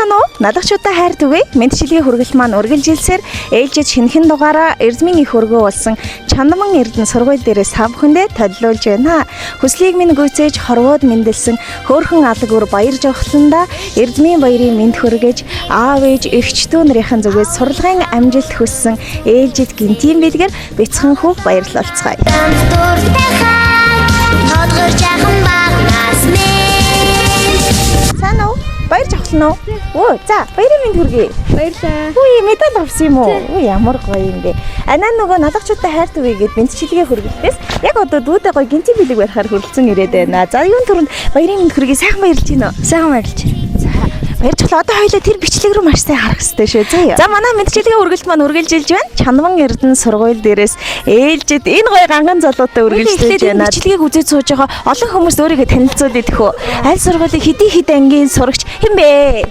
Сайн уу? Налагчуудаа хайр түгэе. Мэдчилгээ хүргэлт маань үргэлжилсээр ээлжид шинэхэн дугаараа Эрдмийн их өргөө болсон Чандман Эрдэнэ сургууль дээрээс та бүхэндээ төлөөлж байна. Хүслийг минь гүйцээж хорвоод мэндэлсэн хөөхөн алаг үр баяр жавхландаа Эрдмийн баярын мэнд хүргэж аав ээж эгч дүү нарын зүгээс сурлагын амжилт хүссэн ээлжид гинтийн бэлгэр бяцхан хүүг баярлалцгаая. Ганц дуртай хаан тодгор жахан багнаас мэн. Сайн уу? Баяр жавхлан уу? Өө за баярын мэнд хүргэе. Баярлалаа. Үгүй медаль авсан юм уу? Үгүй ямар гоё юм бэ. Анаа нөгөө налгачуудтай хайр түгэе гэд мэдчилгээ хүргэлтээс яг одоо дүүдээ гоё гинти бэлэг барихаар хүрэлцэн ирээд байна. За юун түрүүнд баярын мэнд хүргэе, сайхан баярлж байна уу? Сайхан баярлж байна. За баяр жавхлаа, одоо хоёлаа тэр бичлэг рүү маш сайн харах хэрэгтэй шүү. Зөө. За манай мэдчилгээ үргэлт маань үргэлжилж байна. Чанван Эрдэнэ сургууль дээрээс ээлжид энэ гоё ганган залуутай үргэлжлэж байна. Бичлэгийг үзэж сууж байгаа олон хүмүүс өөрийгөө танилцуулъя тэхүү. Аль сургуулийн хэдий хэд ангийн сурагч хэн бэ?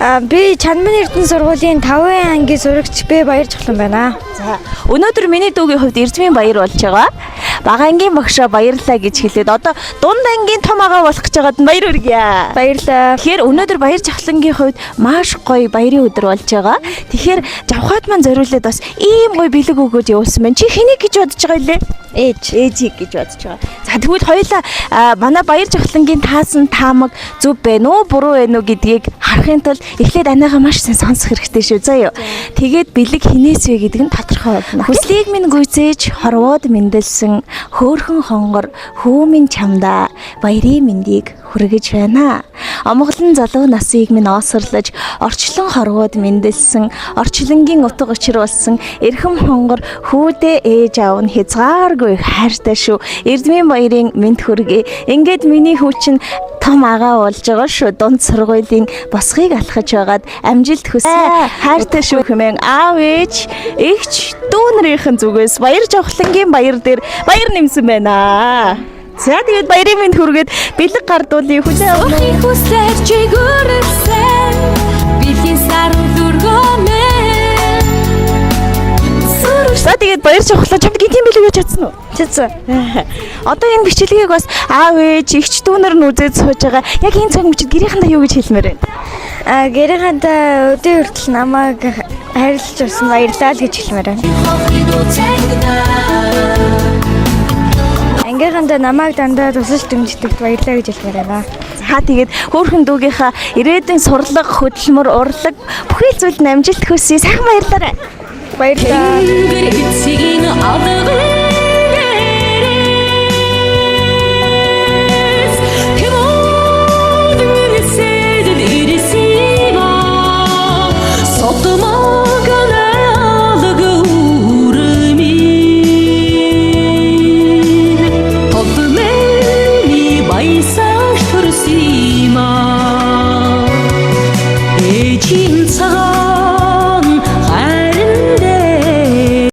Аа, би Чанман Эрдэнэ сургуулийн 5 ангийн сурагч би Баяр Жавхлан байна. За өнөөдөр миний дүүгийн хувьд Эрдмийн баяр болж байгаа. Бага ангийн багшаа баярлалаа гэж хэлээд одоо дунд ангийн том агаа болох гэж байгаад нь баяр хүргье. Баярлалаа. Тэгэхээр өнөөдөр Баяр Жавхлангийн хувьд маш гоё баярын өдөр болж байгаа. Тэгэхээр Жавхаад маань зориулаад бас ийм гоё бэлэг өгөөд явуулсан байна. Чи хэнийг гэж бодож байгаа илээ? Ээж. Ээжийг гэж бодож байгаа. За тэгвэл хоёулаа манай Баяр Жавхлангийн таасан таамаг зөв байна уу, буруу байна уу гэдгийг харахын тулд эхлээд анаага маш сайн сонсох хэрэгтэй шүү. Заа юу. Тэгээд бэлэг хинээс вэ гэдэг нь тодорхой болно. Хүслийг минь гүйцээж хорвоод мэндэлсэн хөөхөн хонгор хүү минь чамдаа баярын мэндийг хүргэж байна. Омглон залуу насыг минь оосорлож орчлон хорвоод мэндэлсэн орчлонгийн утга учир болсон эрхэм хонгор хүүдээ ээж аав нь хязгааргүй хайртай шүү. Эрдмийн баярын мэнд хүргэе. Ингээд миний хүү чинь том агаа болж байгаа шүү. Дунд сургуулийн босхийг алхаж байгаад амжилт хүсье. Хайртай шүү хэмээн аав ээж эгч дүү нарын зүгээс Баяр Жавхлангийн баяр дээр баяр нэмсэн байна. За тэгээд баярын мэнд хүргээд бэлэг гардуулъя, хүлээ авах. Охин хүслээр чигүрэлсэн бэлгийн сарул өргөнэ. За тэгээд Баяр Жавхлан, чамд гинтийн бэлэг яаж чадсан уу? Чадсан. Одоо энэ бичлэгийг бас аав ээж эгч дүү нар нь үзээд сууж байгаа. Яг энэ цаг мөчид гэрийнхэндээ юу гэж хэлмээр байна? Аа, гэрийнхэнтэй өдөө хүртэл намайг хайрлаж байсан баярлалаа л гэж хэлмээр байна. Ангийнхандаа намайг дандаа тусалж дэмждэгт баярлалаа гэж хэлмээр байна. За тэгээд хөөхөн дүүгийнхаа ирээдүйн сурлага, хөдөлмөр, урлаг бүхий л зүйлд нь амжилт хүсье. Сайхан баярлалаа. Баярлалаа. Тэнгэр эцгийн алган дээрээс Тэмүүд мөрсөд ирсэн юм аа. Содмог алг үрмин Тодмэний баясаар төрсөн юм аа. Ээжийн цагаан